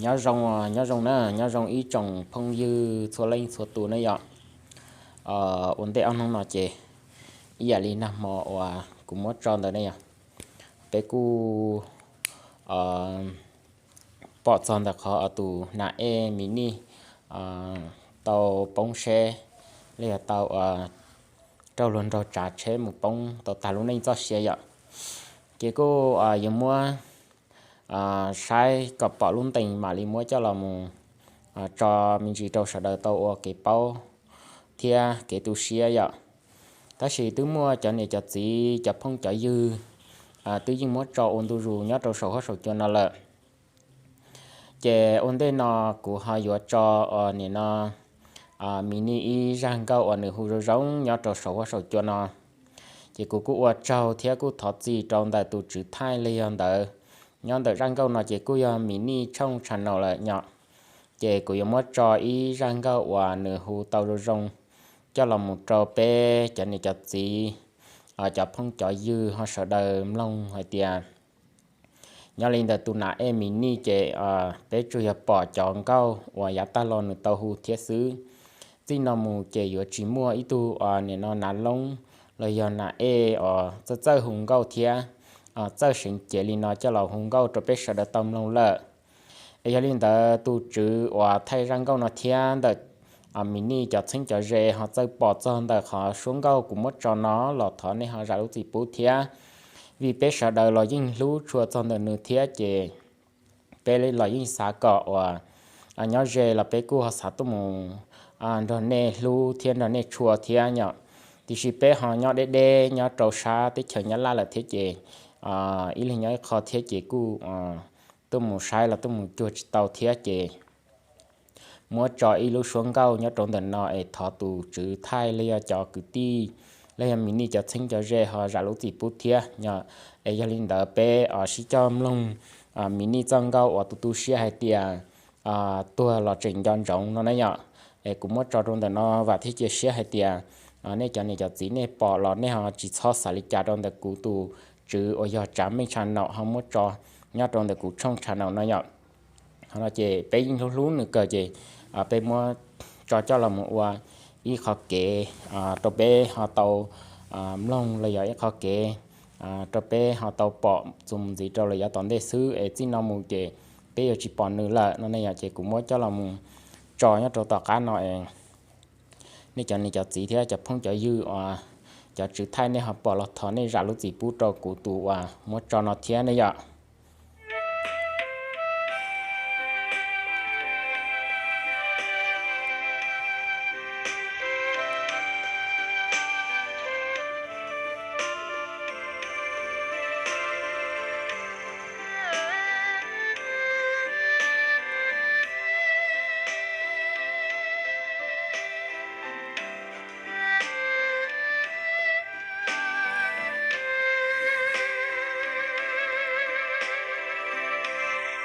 Nyob zoo, nyob zoo na, nyob zoo ib tsoom phooj ywg txhua leej txhua tus ne yom. Ua ntej ob hnub no ces ib yam li nag hmo uas kuv muab tso ntawd ne yom, peb kuj pom txog ntawm qhov tus nas ej Mis Nij tau poob seb los yog tau raug luag nraug tsav tsheb mus poob tau tag lub neej txoj sia yom. Ces kuj yuav muab saib kom pom lub ntees mam li muab coj los mus tso me ntsis rau sawv daws tau ua kev paub thiab kev tu siab yom. Tab sis twb muaj cov niam cov txiv cov phooj cov ywg twb yeej muab tso ua ntu zus nyob rau saum huab saum cua no lawm. Ces ua ntej no kuv ho yuav tso nim no Mis Nij ib zaj nkauj uas nws hu zoo zoo nyob rau saum huab saum cua no. Ces kuv kuj ua tsaug thiab kuj thov txim rau ntawm tus tswv thaij los yog ntawd. Nyob ntawm zaj nkauj no ces kuj yog Mis Nij tshooj channel lawm yom. Ces kuv yuav muab tso ib zaj nkauj uas nws hu tau zoo zoo coj los mus rau peb cov niam cov txiv, cov phooj cov ywg ho sawv daws mloog hais tias nyob li ntawm tus nas ej Mis Nij ces peb tsuas yog pom cov nkauj uas yav tag los nws tau hu thiab xwb. Txij no mus ces yuav tsis muaj ib tug nim no nas loob los yog nas ej uas txawj txawj hu nkauj thiab txawj seev cev li no coj los hu nkauj rau peb sawv daws tau mloog lawm. Es yog li ntawd tus tswv uas thaij zaj nkauj no thiab ntawm Mis Nij cov txheeb cov ze ho txawj pom txog ntawm qhov suab nkauj kuv muab tso no los thov nej ho zam lub txim pub thiab, vim peb sawv daws los yeej hlub tshua txog ntawm nws thiab ces peb los yeej xav kom uas nyob ze los peb kuj ho xav tuaj mus nrog nej hlub thiab nrog nej tshua thiab yom. Tiam sis peb ho nyob deb deb nyob rau sab teb chaws Nyab Laj lawm thiab ces ib leeg nyob ib qho thiab ces kuj tuaj mus saib los tuaj mus cuag tsis tau thiab ces muab tso ib lub suab nkauj nyob rau ntawm no es thov tus tswv thaij los yog cov kwv tij los yog Mis Nij cov txheeb cov ze ho zam lub txim pub thiab yom. Es yog li ntawd peb sib coj mloog Mis Nij txoj nkauj uas tu tu siab hais tias tuag los tseem nco ntsoov no na yom. Es kuv muab tso rau ntawm no vam thiab cia siab hais tias nej cov niam cov txiv nej pom los nej ho tsis txhob xav li cas rau ntawm kuv tus tswv uas yog Tsav Meej channel ho muab tso nyob rau ntawm kuv tshooj channel no yom. Qhov no ces peb yeej hlub hlub nws kawg ces peb muab tso coj los mus ua ib qho kev rau peb ho tau mloog los yog ib qho kev rau peb ho tau pom txuas mus ntxiv rau lawm yav tom ntej xwb es txij no mus ces peb yuav tsis pom nws lawm no ne yom. Ces kuv muab coj los mus tso nyob rau tom qab no es nej cov niam cov txiv thiab cov phooj cov ywg uas cov tswv thaij nej ho pom los thov nej zam lub txim pub rau kuv tus uas muab tso no thiab ne yom.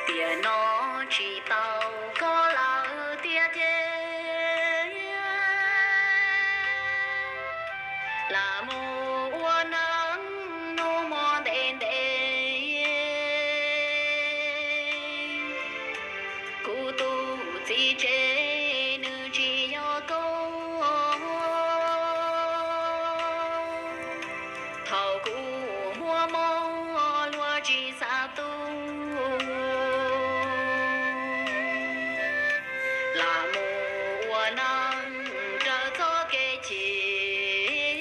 Tiam no tsis tau koj lawm tiag tiag, lam mus ua neej hnub muaj ntev ntev. Kuv tus txiv tsev nws tsis yog koj, thaum kuv muaj mob luag tsis xav tu, lam mus ua neej raws txoj kev chim,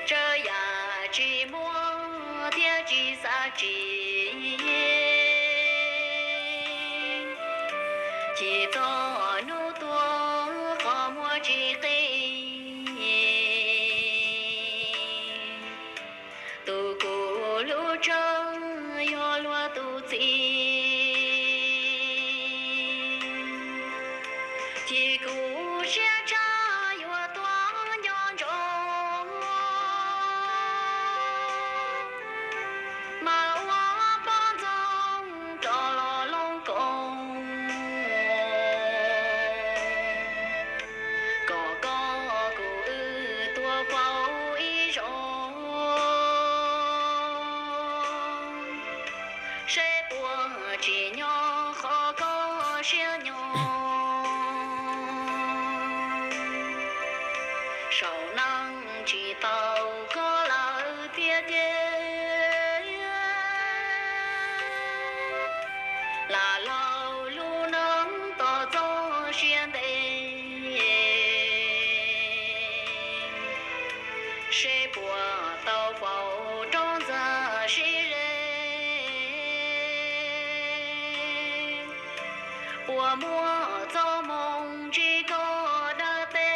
tsawg yam tsis muaj thiab tsis xav tsim, chim txog hnub tuag qhov muag tsis qi. Tus kuv hlub tshaj yog luag tus txiv, chim kuv siab tshaj yuav tuag nco ntsoov, mas ua poj ntxoog rov los loo koom, kom koj kuv wb tuaj faus ib zaug, seb Tsis nyob qhov koj siab nyob, saum neej tsis tau koj lawm tiag tiag. Lam laug lub neej tos txoj sia ntev, seb puas tau faus rov ntxag sib ze. Puas muaj txoj moo ntsib koj dab teb.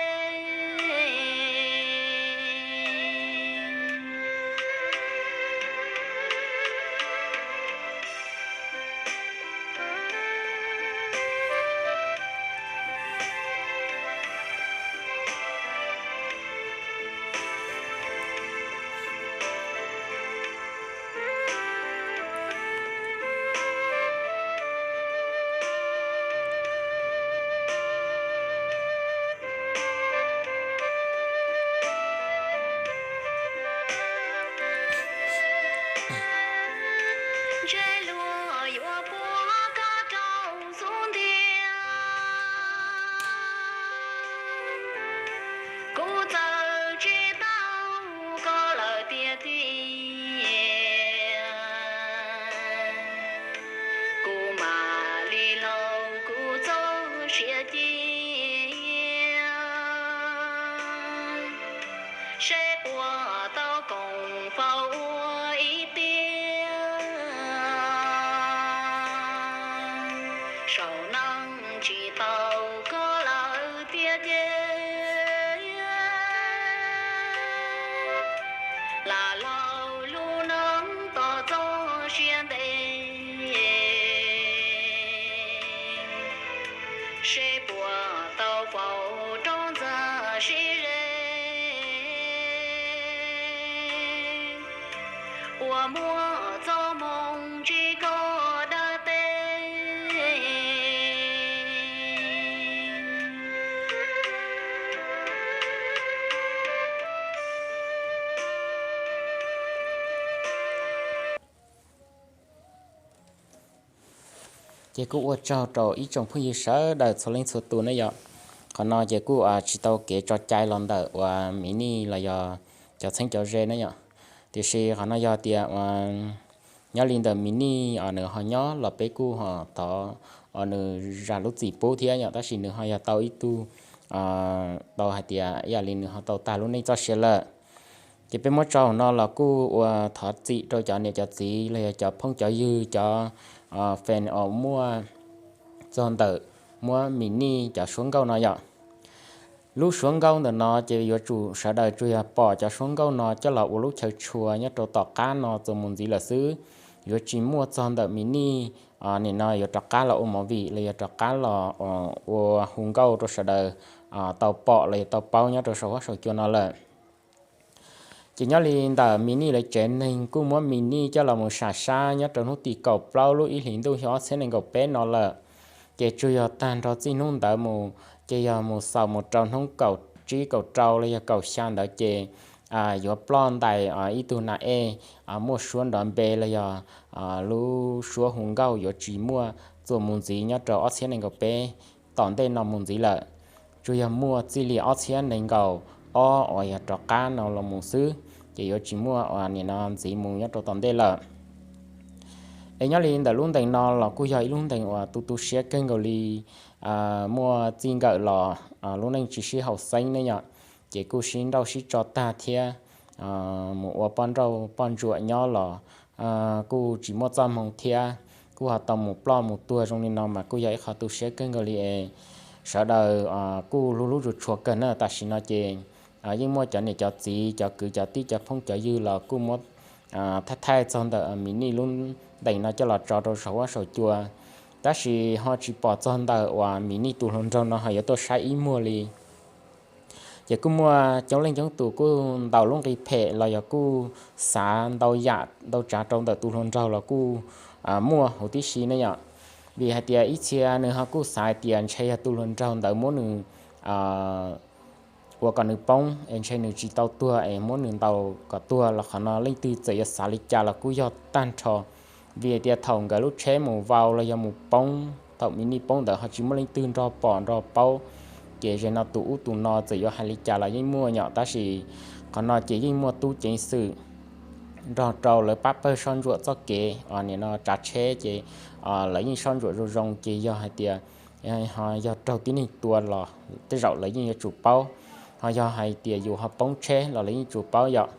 Ntshe luag yuav puag koj rau xub ntiag. Kuv txawm tsis tau koj lawm tiag tiag. Kuv mam li laug kuv txoj sia cia, seb puas tau koom faus ua ib tiag. Saum neej tsis tau koj lawm tiag tiag. Lam laug lub neej tos txoj sia ntev, seb puas tau faus rov ntxag sib ze. Puas muaj txoj moo ntsib koj dab teb. Ces kuj ua tsaug rau ib tsoom phooj ywg sawv daws txhua leej txhua tus ne yom. Qhov no ces kuj tsis tau kev tso cai los ntawm uas Miv Nij los yog cov txheeb cov ze ne yom. Tiam sis qhov no yog tias nyob li ntawm Miv Nij nws ho nyob los peb kuj ho thov nws zam lub txim pub thiab yom, tab sis nws ho yog tau ib tug tau hais tias ib yam li nws ho tau tag lub neej txoj sia lawm. Ces peb muab tso no los kuj ua thov txim rau cov niam cov txiv los yog cov phooj cov ywg, cov fan uas muaj txog ntawm muab Miv Nij cov suab nkauj no yom. Lub suab nkauj ntawm no ces yuav tsum sawv daws tsuas yog pom cov suab nkauj no coj los ua lub chaw tshua nyob rau tom qab no txuas mus ntxiv lawm xwb. Yuav tsis muaj txog ntawm Miv Nij nim no yuav rov qab los ua movie los yog rov qab los ua hu nkauj rau sawv daws tau pom los yog tau paub nyob rau saum huab saum cua no lawm. Ces nyob li ntawm Miv Nij lawv tsev neeg kuj muab Miv Nij coj los mus sam sab nyob rau hnub tim kaum plaub lub ib hlis ntuj xyoo ob txhiab nees nkaum peb no lawm. Ces tsuas yog tag nrho txij hnub ntawd mus, ces yog mus xaus mus rau hnub kaum tsib kaum rau los yog kaum xya ntawd ces yuav ploj ntais ib tug nas ej muaj suab nrov npe los yog lub suab hu nkauj yuav tsis muaj txuas mus ntxiv nyob rau ob txhiab nees nkaum peb tom ntej no mus ntxiv lawm. Tsuas yog muaj txij li ob txhiab nees nkaum ob uas yog rov qab no los mus xwb, ces yuav tsis muaj uas nim no ntxiv mus nyob rau tom ntej lawm. Es nyob li ntawm lub ntees no los kuj yog ib lub ntees uas tu tu siab kawg nkaus li, muaj txij nkawm los lub neej tsis sib haum xeeb ne yom, ces kuj sib nrauj sib tso tag thiab mus ua poj nrauj poj ntsuam nyob los kuj tsis muaj txoj hmoo thiab, kuj ho tau mus ploj mus tuag zoo li no mas kuj yog ib qho tu siab kawg nkaus li es sawv daws kuj hlub hlub tshua tshua kawg na. Tam sim no ces yeej muaj cov niam cov txiv, cov kwv cov tij, cov phooj cov ywg los kuj muab thaij thaij txog ntawm Miv Nij lub ntees no coj los tso rau saum huab saum cua, tab sis ho tsis pom txog ntawm uas Miv Nij tus hluas nraug no ho yuav tuaj saib ib muag li. Ces kuj muaj coob leej coob tus kuj ntaus lub nqi phem los yog kuj xav ntau yam ntau tsav rau ntawm tus hluas nraug los kuj muaj huv tib si ne yom. Vim hais tias ib txhia nws ho kuj xav hais tias ntshe yog tus hluas nraug ntawd muab nws ua kom nws poob es ntshe nws tsis tau tuag es muab nws ntaus kom tuag los qhov no leej twg txawm yuav xav li cas los kuj yog tag nrho Vim tias thaum nkawd lub tsheb mus vau los yog mus poob, thaum Mini poob ntawd ho tsis muaj leej twg nrog pom nrog paub, ces ze no tus ub tus no txawm yuav hais li cas los yeej muaj nyom, tab sis qhov no ces yeej muaj tub ceev xwm nrog rau lawv pab pawg soj ntsuam txoj kev, nim no tsav tsheb ces lawv yeej soj ntsuam zoo zoo, ces yog hais tias ho yog raug tib neeg tua los tej zaum lawv yeej yuav tsum paub, ho yog hais tias yus ho poob tsheb los lawv yeej tsum paub yom.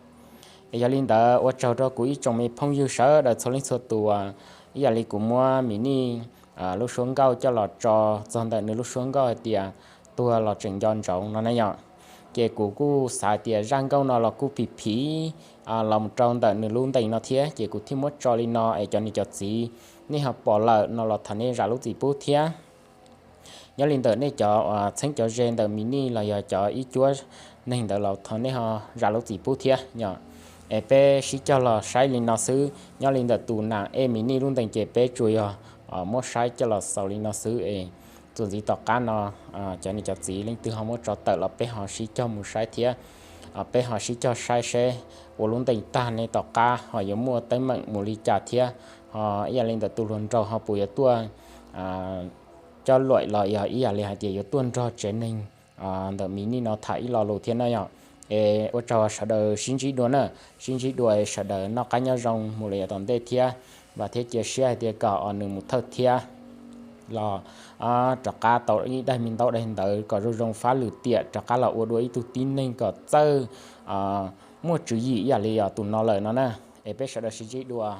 Es yog li ntawd ua tsaug rau kuv ib tsoom me phooj ywg sawv daws txhua leej txhua tus, ib yam li kuv muab Mini lub suab nkauj coj los tso txog ntawm nws lub suab nkauj hais tias tuag los tseem nco ntsoov no na yom. Ces kuv kuj xav tias zaj nkauj no los kuj phim phim los mus rau ntawm nws lub ntees no thiab, ces kuv thiaj muab tso li no es cov niam cov txiv nej ho pom lawm no los thov nej zam lub txim pub thiab. Nyob li ntawm nej cov txheeb cov ze ntawm Mini los yog cov ib cuab neeg ntawd los thov nej ho zam lub txim pub thiab yom. Es peb sib cog los saib li no xwb, nyob li ntawm tus nam ej Mini lub ntees ces peb tsuas yog muab saib coj los xaus li no xwb es txuas ntxiv tom qab no cov niam cov txiv leej twg ho muab tso tawm los peb ho sib cog mus saib thiab, peb ho sib cog saib seb ua lub ntees tag ne tom qab ho yuav muaj teeb meem mus li cas thiab, ho ib yam li ntawm tus hluas nraug ho puas yuav tuaj coj luam los yog ib yam li hais tias yuav tuaj nrog tsev neeg ntawm Mini no tham ib lo lus thiab na yom. Es ua tsaug sawv daws sib ntsib dua na, sib ntsib dua sawv daws noj qab nyob zoo mus li yav tom ntej thiab, vam thiab cia siab hais tias kom nws mus thawj thiab los rov qab tau ib daim me ntaub daim ntawv kom zoo zoo fab lwm tiam rov qab los ua dua ib tug tib neeg kom txawj muaj tswv yim ib yam li tus no lawm no na. Es peb sawv daws sib ntsib dua.